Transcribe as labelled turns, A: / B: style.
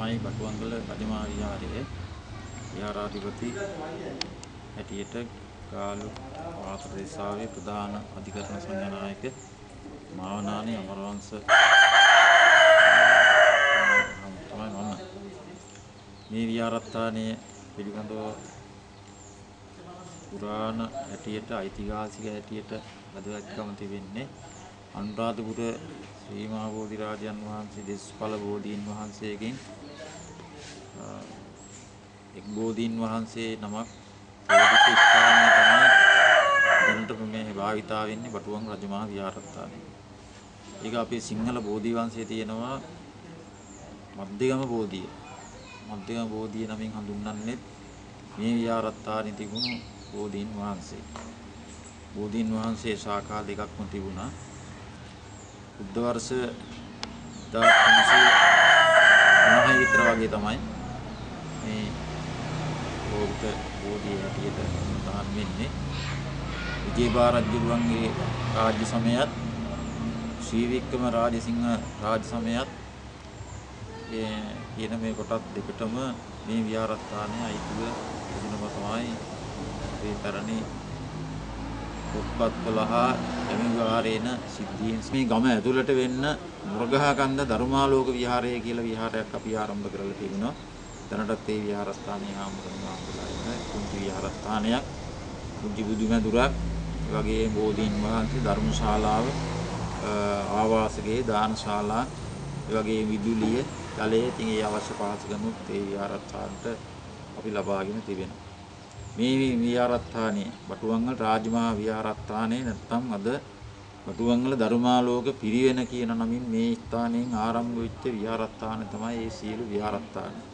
A: තමයි බටුවංගල රජමහා විහාරයේ විහාරාධිපති හැටියට ගාලු වාතර දිසාවේ ප්‍රධාන අධිකරණ සංඝනායක මාවනානි අමරවංශ තමයි මම. මේ විහාරස්ථානය පිළිබඳව පුරාණ හැටියට ඓතිහාසික හැටියට වැදගත්කම තිබෙන්නේ අනුරාධපුර ශ්‍රී මහා බෝධි රාජයන් වහන්සේ දෙස්ඵල බෝධීන් වහන්සේගෙන් එක් බෝධීන් වහන්සේ නමක් පෝදිත ස්ථානය තමයි දැනට මේ භාවිතා වෙන්නේ බටුවං රජමහා විහාරස්ථානය. ඒක අපේ සිංහල බෝධි වංශයේ තියෙනවා මධ්‍යගම බෝධිය. මධ්‍යගම බෝධිය නමින් හඳුන්වන්නේ මේ විහාරස්ථානයේ තිබුණු බෝධීන් වහන්සේ. බෝධීන් වහන්සේ ශාඛා දෙකක්ම තිබුණා. බුද්ධ වර්ෂ 1350 විතර වගේ තමයි මේ බෝධිත බෝධිය හැටියට සඳහන් වෙන්නේ. විජේබා රජුගේ රාජ්‍ය සමයත් ශ්‍රී වික්‍රම රාජසිංහ රාජ සමයත් කියන මේ කොටස් දෙකටම මේ විහාරස්ථානය අයිතිව තිබුණම තමයි අපේ පැරණි පොත්පත්වල හා යම විහාරේන සිද්ධීන්. මේ ගම ඇතුළට වෙන්න මුරගහකන්ද ධර්මාලෝක විහාරය කියලා විහාරයක් අපි ආරම්භ කරලා තිබුණා. දැනටත් ඒ විහාරස්ථානයේ හාමුදුරුවෝ වහන්සේලා ඉන්න පුංචි විහාරස්ථානයක්, පුංචි බුදුමැදුරක්, ඒ වගේම බෝධීන් වහන්සේ ධර්මශාලාව, ආවාසගේ දානශාලා, ඒ වගේම විදුලිය, ජලය, ඉතින් ඒ අවශ්‍ය පහසුකමුත් ඒ විහාරස්ථානට අපි ලබාගෙන තිබෙනවා. මේ විහාරස්ථානයේ බටුවංගල රාජමහා විහාරස්ථානයේ නැත්තම් අද බටුවංගල ධර්මාලෝක පිරිවෙන කියන නමින් මේ ස්ථානයෙන් ආරම්භ වෙච්ච විහාරස්ථාන තමයි මේ සියලු විහාරස්ථාන.